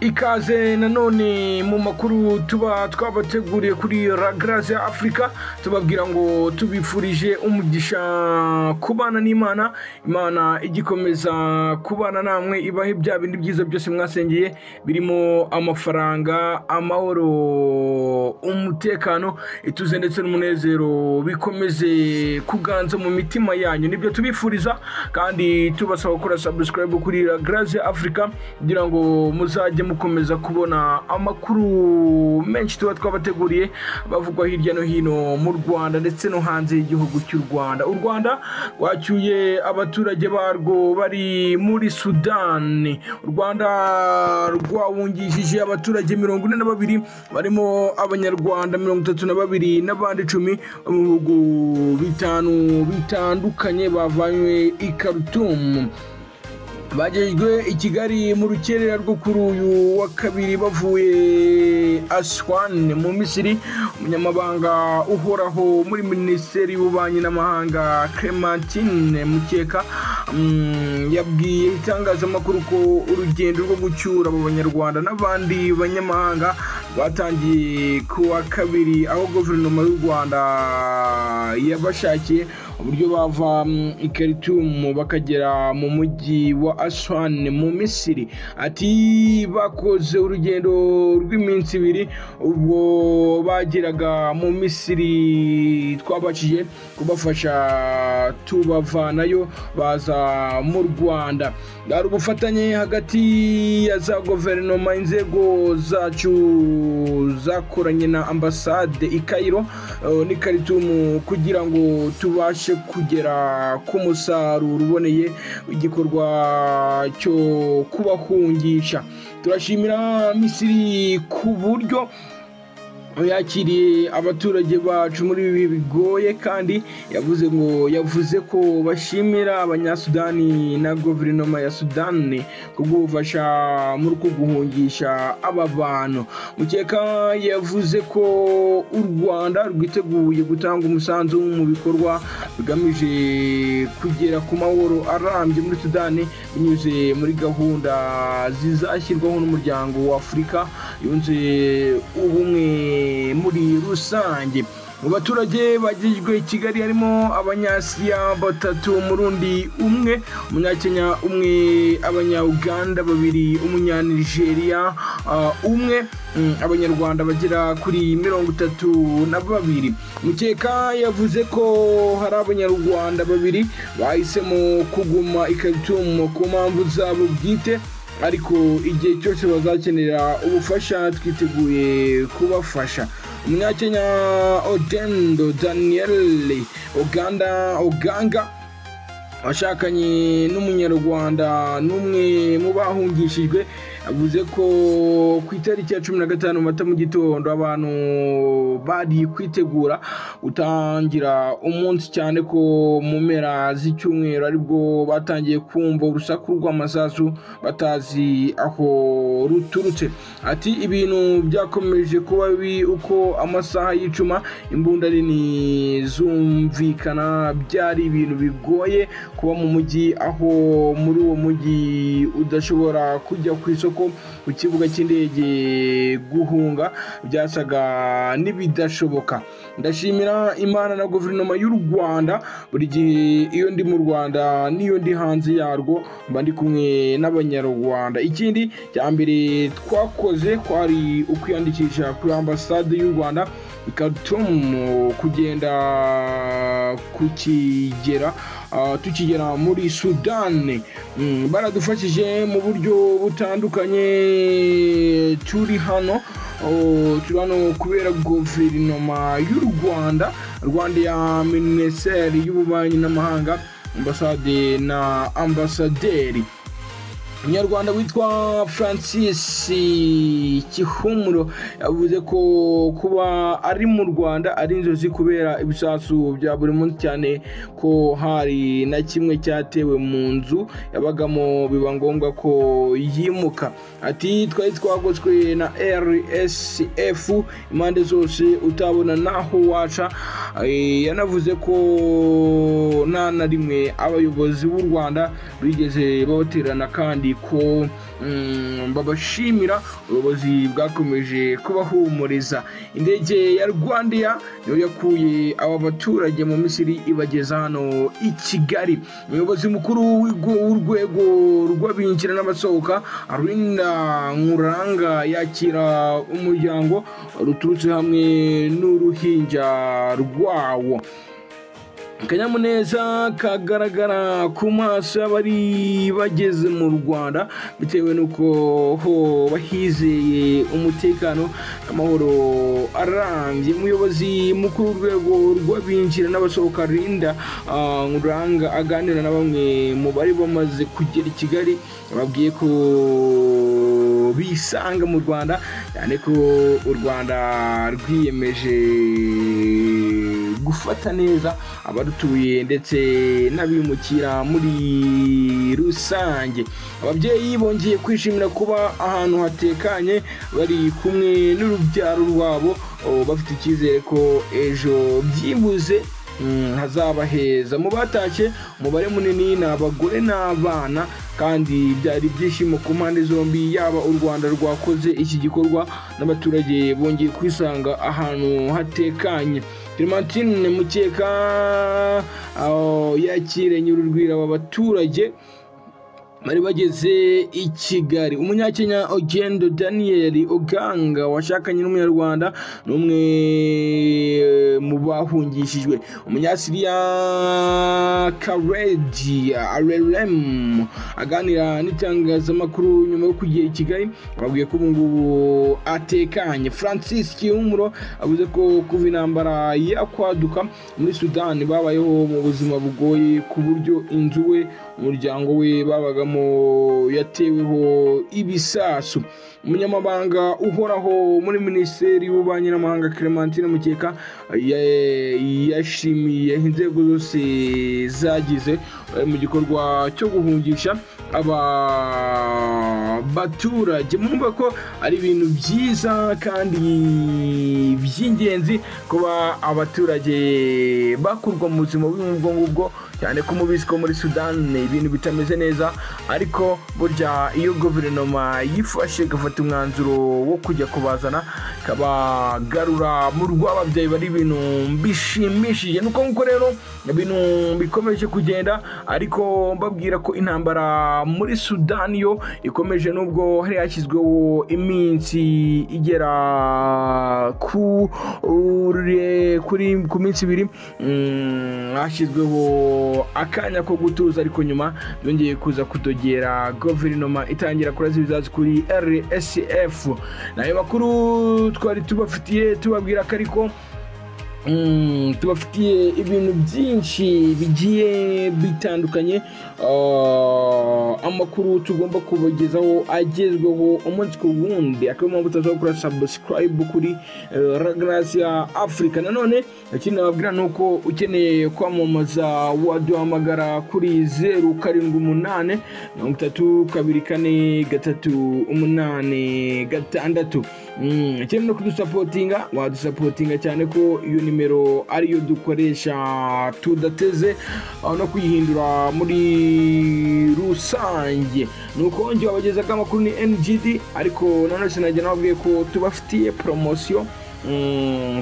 Ikaze nanone mu makuru tuba twabateguriye kuri La Grace Africa, tubabwira ngo tubifurije umugisha kubana n'Imana, Imana igikomeza kubana namwe, ibahe bya bindi byiza byose mwasengeye birimo amafaranga, amahoro, umutekano, ituze ndetse n'umunezero bikomeze kuganza mu mitima yanyu. Nibyo tubifuriza kandi tubasaba gukora subscribe kuri La Grace Africa kugira ngo muzajye mukomeza kubona amakuru menshi tuba twabateguriye bavugwa hirya no hino mu Rwanda ndetse no hanze y'igihugu cy'u Rwanda. U Rwanda rwacyuye abaturage barwo bari muri Sudani. U Rwanda rwawungishije abaturage 42 barimo Abanyarwanda 32 n'abandi 10 mu bihugu bitanu bitandukanye bavanywe i Khartoum. Bagejejwe i Kigali mu rukerera rwo kuri uyu wa kabiri bavuye Aswan mu Misiri. Umunyamabanga uhoraho muri Minisiteri y'Ububanyi n'Amahanga Clementine Mukeka yabwiye itangazamakuru ko urugendo rwo gucyura abo Banyarwanda n'abandi banyamahanga rwatangiye ku wa kabiri, aho guverinoma y'u Rwanda yabashakiye uburyo bava i Khartoum bakagera mu mujyi wa Aswan mu Misiri. Ati bakoze urugendo rw'iminsi ibiri ubwo bageraga mu Misiri, twabashije kubafasha tubavanayo baza mu Rwanda. Hari ubufatanye hagati ya za guverinoma, inzego zacu zakoranye na ambasade i Cairo n'i Khartoum kugira ngo tubashe kugera ku musaruro uboneye igikorwa cyo kubahungisha. Turashimira Misiri ku buryo yakiriye abaturage bacu muri ibi bigoye, kandi yavuze ko bashimira Abanyasudani na guverinoma ya Sudani kubw'ubufasha muri uku guhungisha aba bantu. Mukeka yavuze ko u Rwanda rwiteguye gutanga umusanzu mu bikorwa bigamije kugera ku mahoro arambye muri Sudani binyuze muri gahunda zizashyirwaho n'umuryango wa Afurika yunze ubumwe muri rusange. Mu baturage bagejejwe i Kigali harimo Abanyasiya 3, Umurundi 1, Umunyakenya 1, Abanyauganda 2, Umunyanigeriya 1, Abanyarwanda bagera kuri 32. Mukeka yavuze ko hari Abanyarwanda 2 bahisemo kuguma i Khartoum ku mpamvu zabo bwite, ariko igihe cyose bazakenera ubufasha twiteguye kubafasha. Umunyakenya Odendo Daniel Oganga washakanye n'Umunyarwanda n'umwe mu bahungishijwe avuze ko ku itariki ya 15 Mata mu gitondo abantu bari kwitegura gutangira umunsi, cyane ko mu mpera z'icyumweru aribwo batangiye kumva urusaku rw'amasasu batazi aho ruturutse. Ati ibintu byakomeje kuba bibi uko amasaha y'icuma, imbunda nini zumvikana, byari ibintu bigoye kuba mu mujyi, aho muri uwo mujyi udashobora kujya ku isoko, ku kibuga cy'indege, guhunga byasaga n'ibidashoboka. Ndashimira Imana na guverinoma y'u Rwanda, buri gihe iyo ndi mu Rwanda n'iyo ndi hanze yarwo mba ndi kumwe n'Abanyarwanda. Ikindi cya mbere twakoze kwari ukwiyandikisha kuri ambasade y'u Rwanda i Khartoum, kugenda kukigera tukigera muri Sudani. Baradufashije mu buryo butandukanye. Turi hano kubera guverinoma y'u Rwanda, Rwanda ya Minisiteri y'Ububanyi n'Amahanga, ambasade na ambasaderi. Umunyarwanda witwa Francis Kihumuro yavuze ko kuba ari mu Rwanda ari inzozi kubera ibisasu bya buri munsi, cyane ko hari na kimwe cyatewe mu nzu yabagamo biba ngombwa ko yimuka. Ati twari twagoswe na RSF impande zose utabona naho waca. Yanavuze ko nta na rimwe abayobozi b'u Rwanda bigeze babaterana kandi ko babashimira ubuyobozi bwakomeje kubahumuriza. Indege ya Rwandair niyo yakuye aba baturage mu Misiri ibageza hano i Kigali. Umuyobozi mukuru w'urwego rw'abinjira n'abasohoka Arinda Nkuranga yakira umuryango ruturutse hamwe n'uruhinja rwawo. Akanyamuneza kagaragara ku maso y'abari bageze mu Rwanda bitewe n'uko ho bahizeye umutekano n'amahoro arambye. Umuyobozi mukuru w'urwego rw'abinjira n'abasohoka Linda Nkuranga aganira na bamwe mu bari bamaze kugera i Kigali, babwiye ko bisanga mu Rwanda, cyane ko u Rwanda rwiyemeje gufata neza abarutuye ndetse n'abimukira muri rusange. Ababyeyi bongeye kwishimira kuba ahantu hatekanye bari kumwe n'urubyaro rwabo, bafite icyizere ko ejo byibuze hazaba heza. Mu batashye umubare munini ni abagore n'abana, kandi byari ibyishimo ku mpande zombi, yaba u Rwanda rwakoze iki gikorwa n'abaturage bongeye kwisanga ahantu hatekanye. Clementine Mukeka yakiranye urugwiro aba baturage bari bageze i Kigali. Umunyakenya Ogendo Daniel Oganga washakanye n'umunyarwanda n'umwe mu bahungishijwe. Umunyasiriya Karedi Arelem aganira n'itangazamakuru nyuma yo kugera i Kigali, babwiye ko ubu ngubu atekanye. Francis Kihumuro avuze ko kuva intambara yakwaduka muri Sudani babayeho mu buzima bugoye, ku buryo inzu we umuryango we babagamo yateweho ibisasu. Umunyamabanga uhoraho muri Minisiteri y'Ububanyi n'Amahanga Clementine Mukeka yashimiye inzego zose zagize mu gikorwa cyo guhungisha aba baturage. Murumva ko ari ibintu byiza kandi by'ingenzi kuba abaturage bakurwa mu buzima bw'ubwo ngubwo, cyane ko mubizi ko muri Sudan ibintu bitameze neza, ariko burya iyo guverinoma yifashe igafata umwanzuro wo kujya kubazana ikabagarura mu rw'ababyeyi, bari ibintu bishimishije. Nuko nguko rero ibintu bikomeje kugenda, ariko mbabwira ko intambara muri Sudan yo ikomeje, nubwo hari hashyizweho iminsi igera ku minsi ibiri, hashyizweho akanya ko gutuza, ariko nyuma byongeye kuza kudogera, guverinoma itangira kuraza ibizazi kuri RSF. Nayo makuru twari tubafitiye, tubabwira ko ariko tubafitiye ibintu byinshi bigiye bitandukanye, amakuru tugomba kubagezaho agezweho umunsi ku wundi. Akaba mpamvu utaza gukora subscribe kuri Ragnasia Africa. Nanone ikindi nababwira nuko ukeneye kwamamaza waduhamagara kuri 078 3 2 4 3 8 6. Ikindi no kudusapotinga, wadusapotinga cyane ko iyo nimero ariyo dukoresha tudateze no kuyihindura muri rusange. Nuko ngiye wabagezaga amakuru ni NGD, ariko nanone sinajya nababwiye ko tubafitiye promotion.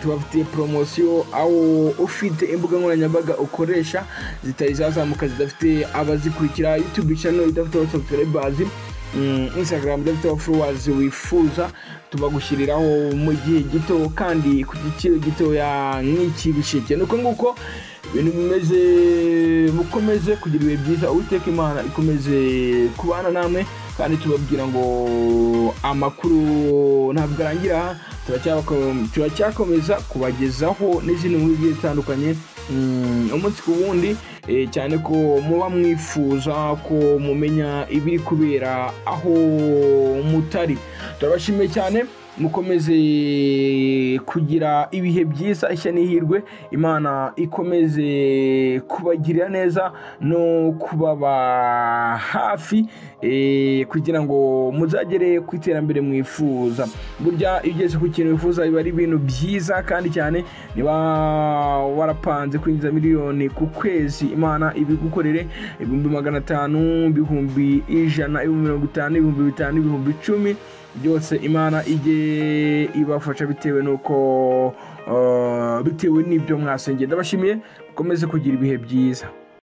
Tubafitiye promotion aho ufite imbuga nkoranyambaga ukoresha zitari zazamuka, zidafite abazikurikira, YouTube channel idafite subscribers, Instagram idafite followers wifuza, tubagushyiriraho mu gihe gito kandi ku giciro gitoya nk'iki bisheke. Nuko nguko ibintu bimeze, mukomeze kugira ibihe byiza, Uwiteka Imana ikomeze kubana namwe, kandi tubabwira ngo amakuru ntabwo arangira, turacyakomeza kubagezaho n'izindi nkuru zigiye zitandukanye umunsi ku wundi, cyane ko muba mwifuza ko mumenya ibiri kubera aho mutari. Turabashimiye cyane. Mukomeze kugira ibihe byiza, ishya n'ihirwe. Imana ikomeze kubagirira neza no kubaba hafi kugira ngo muzagere ku iterambere mwifuza. Burya iyo ugeze ku kintu wifuza biba ari ibintu byiza kandi cyane. Niba warapanze kwinjiza miliyoni ku kwezi, Imana ibigukorere. 500,000, 100,000, 50,000, 5,000, 10,000, byose Imana ijye ibafasha bitewe n'uko bitewe n'ibyo mwasengeye. Ndabashimiye, mukomeze kugira ibihe byiza.